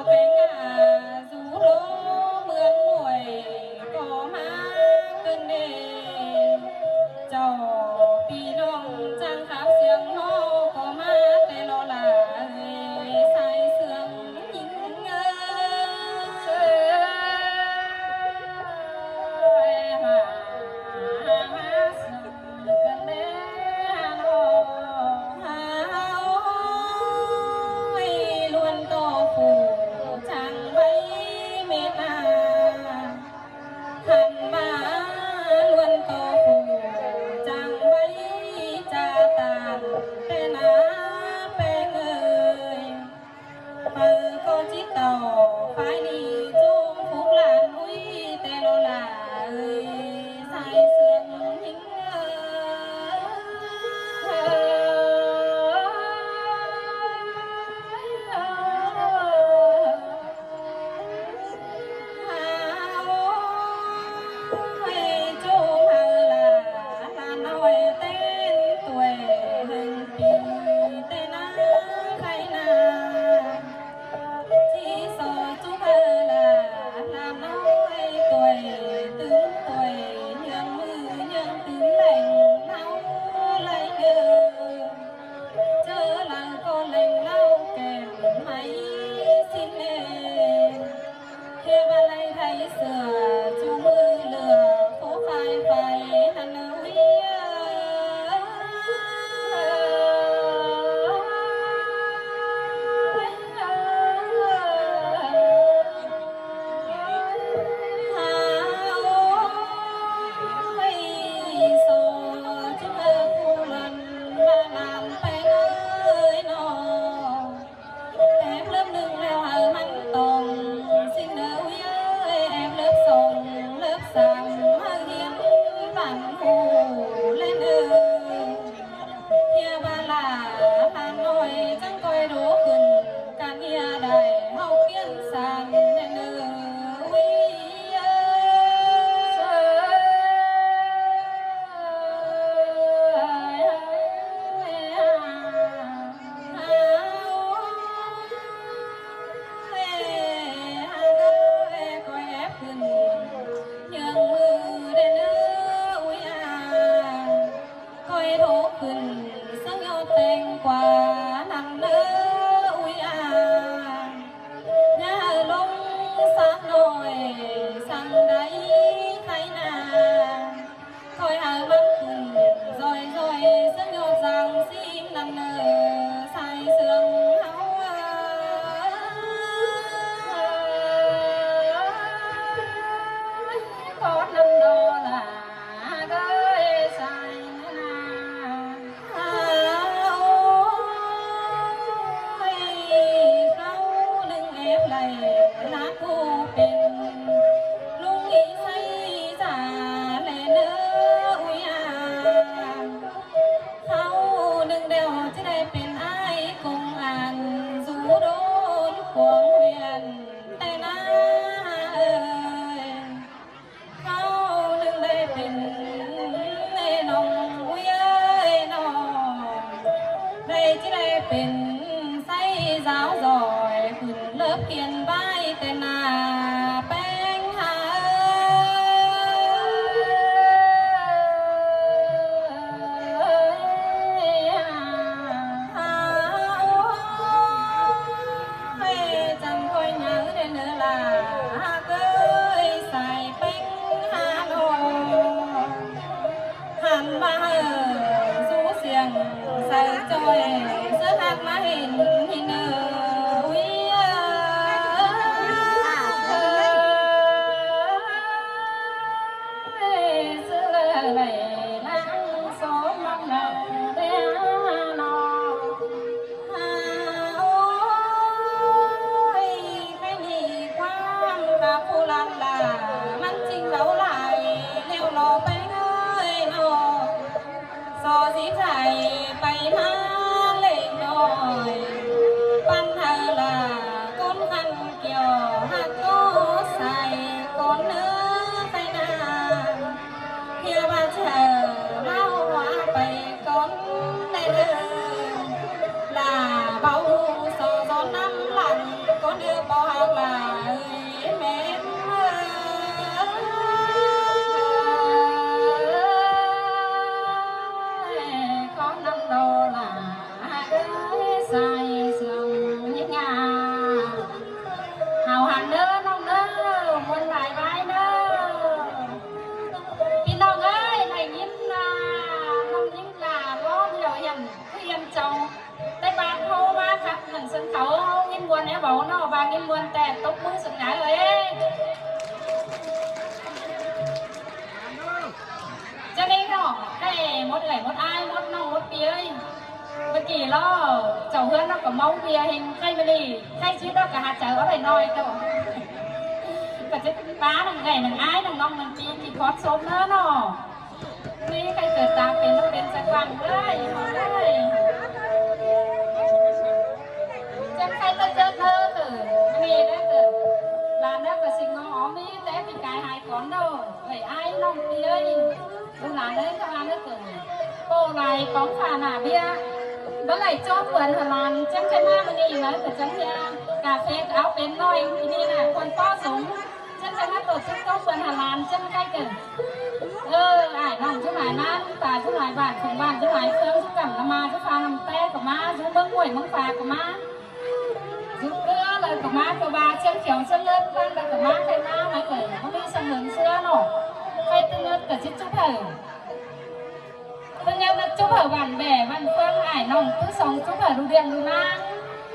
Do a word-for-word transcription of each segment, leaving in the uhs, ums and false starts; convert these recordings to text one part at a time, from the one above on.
Peng a dú lố ꞌmướng muối ꞌcọ ꞌmá ꞌcứn đê. Chảu ꞌpi ꞌnọng chắng khắp siêng ꞌnọ ꞌcọ ꞌmá té lo lai sai sương ꞌnhính ơi. Hao ơi, ꞌluôn tô phủ chắng vay mết a. Hăn ꞌva ꞌluôn tô phủ chắng vay cha tan té na Peng ơi. Phaư ꞌcọ ꞌchí tảu phái đi ꞌchum phúc lan ꞌmí té lo lai sai sương ꞌnhính ơi. Hao ơi, ꞌchum hảư ꞌlạ ꞌlạ ꞌnọi ꞌtến tuổi hên pi té na khay na. ꞌChí so ꞌchum hảư ꞌlạ ꞌlạ ꞌnọi tuổi tứm tuổi ꞌnhương ꞌmự ꞌnhương tứm leng ꞌháu lai ơ. ꞌChớ ꞌlạ ꞌcọ leng ꞌlạ kẻm ꞌmí ꞌsịn ê. ꞌHê ꞌva lai thay sửa ꞌchu ꞌmự lửa khố phai phai hăn ơ ꞌuí ơ. Hao ơi, so ꞌchu ꞌmự phủ lăn ꞌva ꞌnặn Peng ơi ꞌnọ. Ép lớp ꞌnưng ꞌlẹo hảư ꞌmắn tỏng ꞌsịn ơ ꞌuí ơi, ép lớp song lớp sam hảư hiêm bản phủ ꞌlẹn ơ. ꞌHê ꞌva ꞌlạ ꞌlạ ꞌnọi chắng ꞌcoi đố khửn căn ꞌhia đảy ꞌháu kiên san ꞌlẹn ơ ꞌuí ơi. ꞌCoi ép khửn ꞌnhương ꞌmự đen ơ ꞌuí a. ꞌCoi thố khửn ꞌsướng ꞌnhó teng ꞌquá ꞌnặn ơ ꞌuí a. ꞌNhá hảư ꞌlống sák ꞌnọi săng đảy khay na. ꞌCoi hảư ꞌmắn khửn doi doi ꞌsướng ꞌnhó dang ꞌsím ꞌnặn ơ sai sương ꞌháu ơ. Cót ꞌnặn đó là ꞌcới sai na. Hao ơi, ꞌháu ꞌnưng ép đảy ꞌlạ ꞌcọ pên ꞌlung ꞌnị ꞌsạy dả ꞌlẹn ơ ꞌuí a. ꞌHáu ꞌnưng đẻo ꞌchí đảy pên ải công an dú đôn khuông huyện té na ơi. ꞌHáu ꞌnưng đảy pên ê ꞌnọng ꞌuí ơi ꞌnọ. Đảy ꞌchí đảy pên ꞌsạy dáo doi khửn lớp kiên ꞌvái té na Peng hả ơi. Hao ơi, chắng ꞌcoi nháư đen ơ ꞌlạ ꞌcới sai Peng hả ꞌnọ. Hăn ꞌva hảư dú siêng sai ꞌchoi ꞌsớ ꞌhặc ꞌmá hên ꞌnị ơ ꞌuí ơi. ꞌSứ ꞌlạ đảy ꞌláng số măng nả đen ꞌnọ. Hao ơi, khay ꞌnị ꞌquám khắp phủ lăn ꞌlạ ꞌmắn ꞌchính báu lai ꞌlẹo lo Peng ơi ꞌnọ. So dí dải pay ꞌmá lêng ꞌnọi Báu hák lả ơi, mến ơi, con năm đầu là ơi, sai sương nhé nhà. Hảo hẳn ꞌnớ ꞌnọng ꞌnớ, ꞌmuôn lai ꞌvái ꞌnớ. ꞌPi ꞌnọng ơi, đảy ꞌnghín ꞌnọng ꞌnhính lả ꞌló điêu hiên, ꞌcứ hiên chảu té ꞌváng ꞌháu ꞌmá khắp nẳng sân khấu, ꞌnghín ꞌmuôn é báu ꞌnọ, ꞌva ꞌnghín ꞌmuôn ꞌtẹ tốc ꞌmứ sương ngai ơi. ꞌChớ ꞌnị ꞌnọ, ꞌcọ mốt ơi mốt ải, mốt ꞌnọng mốt ꞌpi ơi. ꞌMự ꞌkị ꞌló, chảu ꞌhướn ꞌnọ ꞌcọ ꞌmáu ꞌviạk ꞌhêng, ꞌkhạy ꞌmự ꞌnị, ꞌkhạy ꞌsịt ꞌnọ ꞌcọ hảư chaư ók đảy ꞌnọi ꞌtọ. ꞌCọ ꞌchí pá nẳng ꞌgạy nẳng ải nẳng ꞌnọng nẳng ꞌpi ꞌkị khót sốm ꞌnớ ꞌnọ. ꞌNị ꞌkhạy ꞌcọ ta pên ꞌnọng pên ꞌchạk ꞌváng ới, ꞌhọi ới. ꞌChắng ꞌkhạy ta ꞌchớ ꞌnớ ꞌcọ, ꞌnị ꞌnớ ꞌcọ, lan ꞌnớ ꞌcọ ꞌsịn ꞌngo ók ꞌmí té ꞌpi cai hai cón ꞌnọ, ꞌvạy ải ꞌnọng ꞌpi ơi. ꞌLụk lan ới, ꞌcọ lan ꞌnớ ꞌcọ, ꞌpộ lai póng phả nả ꞌviạk, báu đảy ꞌchọ ꞌpưn hả lan, ꞌchắng ꞌkhạy ꞌmá ꞌmự ꞌnị ꞌnớ ꞌcọ ꞌchắng ꞌviạk, cà phê ꞌcọ au pên ꞌnọi, ꞌnị ꞌnạ, khuôn ꞌpó dống. ꞌChắng ꞌkhạy ꞌmá tổ chức ꞌcọ ꞌpưn hả lan, ꞌchắng ꞌkhạy ꞌcọ. Ơ, ải ꞌnọng dú lai ꞌnán, ta dú lai bản, khong bản, dú lai ꞌphướng, dú cẳng ꞌnặm ꞌmá, dú pha ꞌnặm té ꞌcọ ꞌmá, dú ꞌmướng ꞌmuội ꞌmướng pha ꞌcọ ꞌmá. Dú ꞌcứa lai ꞌcọ ꞌmá, ꞌcọ ꞌva ꞌchướng khiêu ꞌchướng ớt ꞌváng lai ꞌcọ ꞌmá, ꞌkhạy ꞌmá ꞌmá ꞌcọ, ꞌmá ꞌmí săng hớn ꞌsứa ꞌnọ. ꞌKhạy ꞌtứ ꞌngớt ꞌcọ ꞌchí chúc hảư. ꞌTứ ꞌngớt ꞌnớ chúc hảư bản bẻ, bản ꞌphướng, ải ꞌnọng ꞌtứ song chúc hảư ꞌlụk ꞌdiệng ꞌlụk ꞌnáng.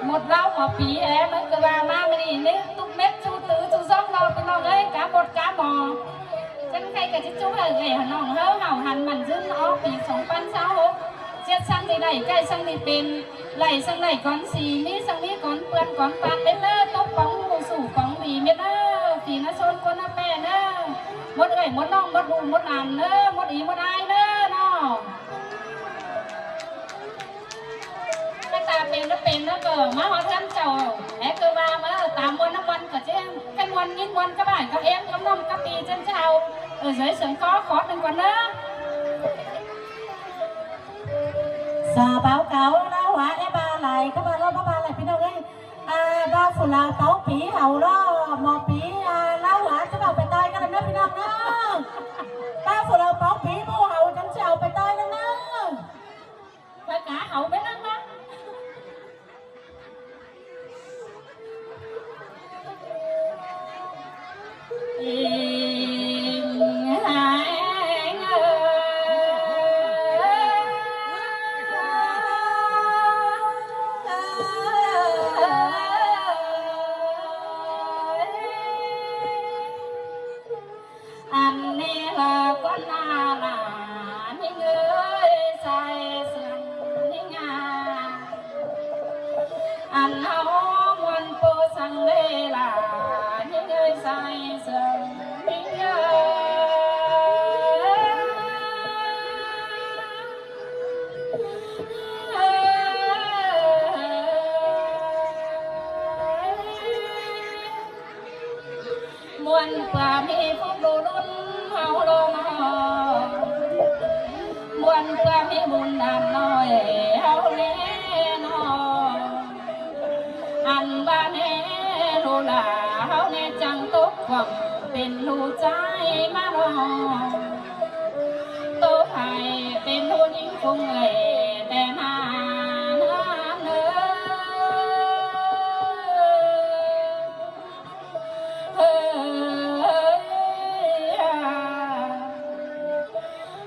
Mốt ꞌló mo pi é ꞌmá ꞌcọ ꞌva ꞌmá ꞌmự ꞌnị ꞌnị, tốc mết ꞌchu tứ ꞌchu dốc ꞌnọ ꞌpi ꞌnọng ới, cá mốt cá mo. ꞌChắng ꞌkhạy ꞌcọ ꞌchí chúc hảư ꞌgạy hả ꞌnọng ꞌháu hảo hăn mẳn dưn ók pi song ꞌpăn ꞌsáo hốc. ꞌChiết săng đi đảy, ꞌcại săng đi pên, đảy săng đảy cón si, ꞌmí săng ꞌmí cón ꞌpươn cón ꞌpạt pên ꞌnớ, tốc póng ꞌhụ sủ póng đi mết ꞌnớ, pi ꞌná ꞌsốn ꞌcốn ꞌná ꞌpẹ ꞌnớ. Mốt ới mốt ꞌnọng mốt ꞌlụk mốt lan ꞌnớ, mốt ꞌí mốt ải ꞌnớ ꞌnọ. ꞌKhạy ta pên ꞌnớ pên ꞌnớ ꞌcọ ꞌmá ꞌhọt ꞌhướn chảu, é ꞌcọ ꞌva ꞌmá ta ꞌmuôn ꞌnớ ꞌmuôn ꞌcọ ꞌchí, ꞌkhạy ꞌmuôn ꞌnghín ꞌmuôn cá bải cá ꞌếm cá ꞌnọng cá ꞌpi ꞌchớ ꞌchí au. Ở dưới sướng khó khó đừng còn ꞌnớ. Sa báo cáo ꞌláo hả, é ꞌva lai, cá ꞌva ꞌló báu ꞌva lai ꞌpi ꞌnọng ới. À, ꞌva phủ la páo pí hảư ꞌló, mo pí, à, ꞌláo hả, ꞌchí au pay ꞌtoi cá ꞌnớ ꞌpi ꞌnọng ꞌnớ. ꞌVa phủ la páo pí ꞌmự hảư, ꞌchắng ꞌchí au pay ꞌtoi cá ꞌnớ. Pay cá hảư pay ꞌnớ ꞌmá. Ăn nê hơ con na là những ơi sai sương những à. Ăn hao muôn pô sang lê là những ơi sai sương những à. Muôn pua mi phúc đô đun hao đô no. Muôn pua mi bùn đàn noi hao lê no. Ăn ba nê lù là hao nê chăng tốc quẳng pên lù chai ma no. Tốc hai pên lù nhính phung lê tê na na nơ.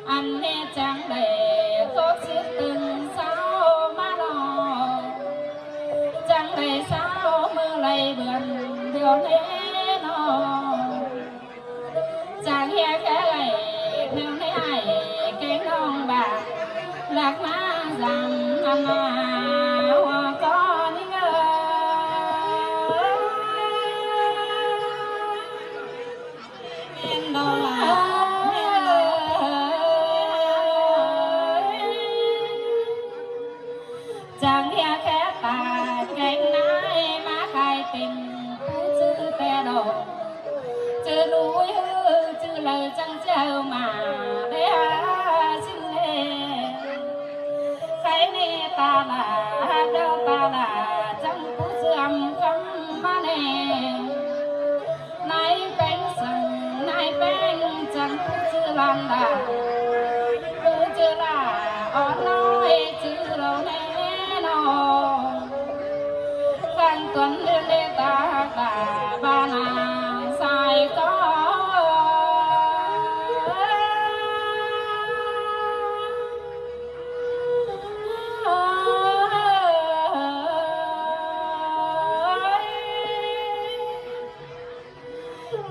Ăn nê chăng đảy cốc sít tưng sao ma lo. Chăng đảy sao mưa lây bươn điều nê no. Chăng hia khé lây mèo nê hài keng nong bạ. Lak ma dăm ăn ma hoa con ngơ. Chăng hia khé ta keng nai ma khai pên pú chư te đô. Chư nui hư chư lơ chăng chư ma đe ha xin lê. Khai nê ta la ha đô ta la chăng pú chư âm khăm ma nê. Căn đà, cứ chứ là ó nói chứ lâu nè nó. Căn tuần lên lê ta cả ba na sai có.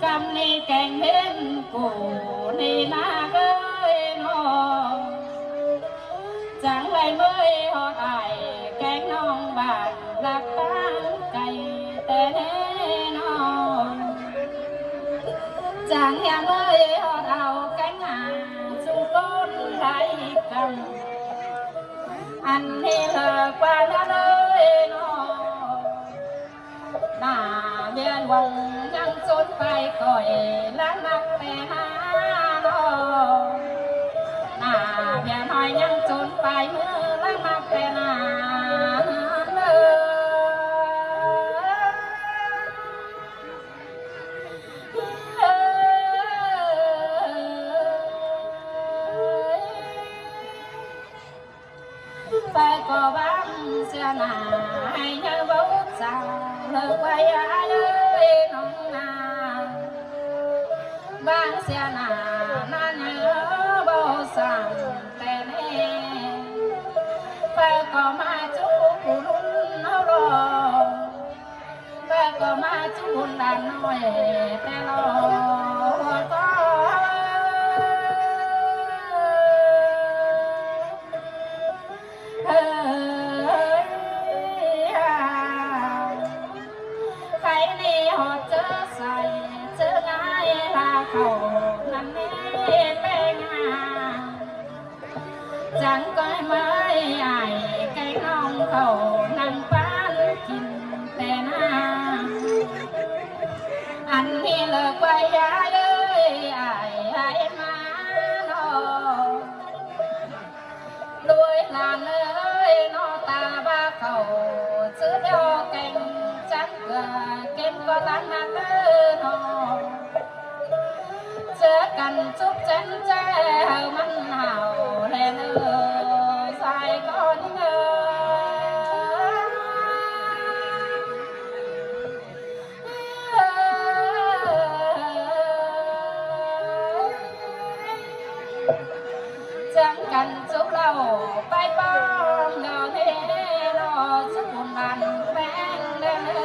Căm ni keng hên củ ni na ơi nó. Chang lai mới hót ai keng nong bản lạp tang cay té nê nó. Chang ya mới hót ao keng à su côn lai căm. Ăn ni lơ qua na ơi nó. Nả Việt Hồng nhăng chốn phải cõi lăng mắc té na nó. Nả Việt Hồng nhăng chốn phải mưa lăng mắc té na nó. Phải có băng xe nà hay nhớ bố xa lơ quay ai ơi nông nà. Băng xe nà nà nhớ bố xa tè nê. Phải có mà chú cú lún nó lo. Phải có mà chú cú đàn nói tè lo có. Hơi à. Khay ni hót chớ say chớ ngái là khẩu ngăn nê pê ngà. Chang coi mới ai cái nong khẩu ngăn pán kín tè na. Ăn ni lơ quay ai ơi ai ai mà nó. Đuôi làn ơi nó ta ba khẩu chữ đeo canh chắn cửa kém có lắm mà cơ nó. Chớ cần chúc chắn che hờ măn hảo lè nơ sai con ngơ. Chang căn chúc lâu pai pong ngờ nê lo chúc buôn bàn peng đen ơ.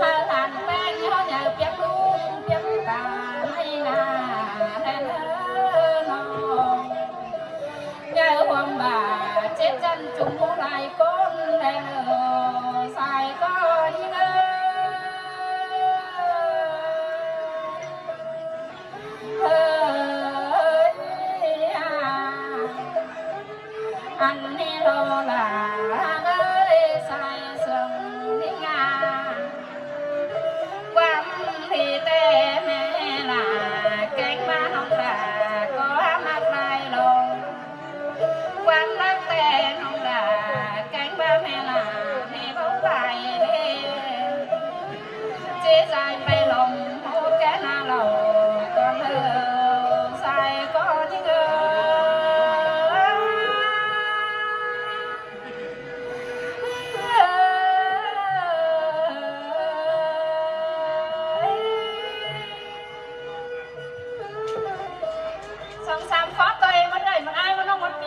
Hà lan peng ho nhờ piếng lung piếng ta may na đen ơ no. Nhờ huông bà chết chân chúng mũ lai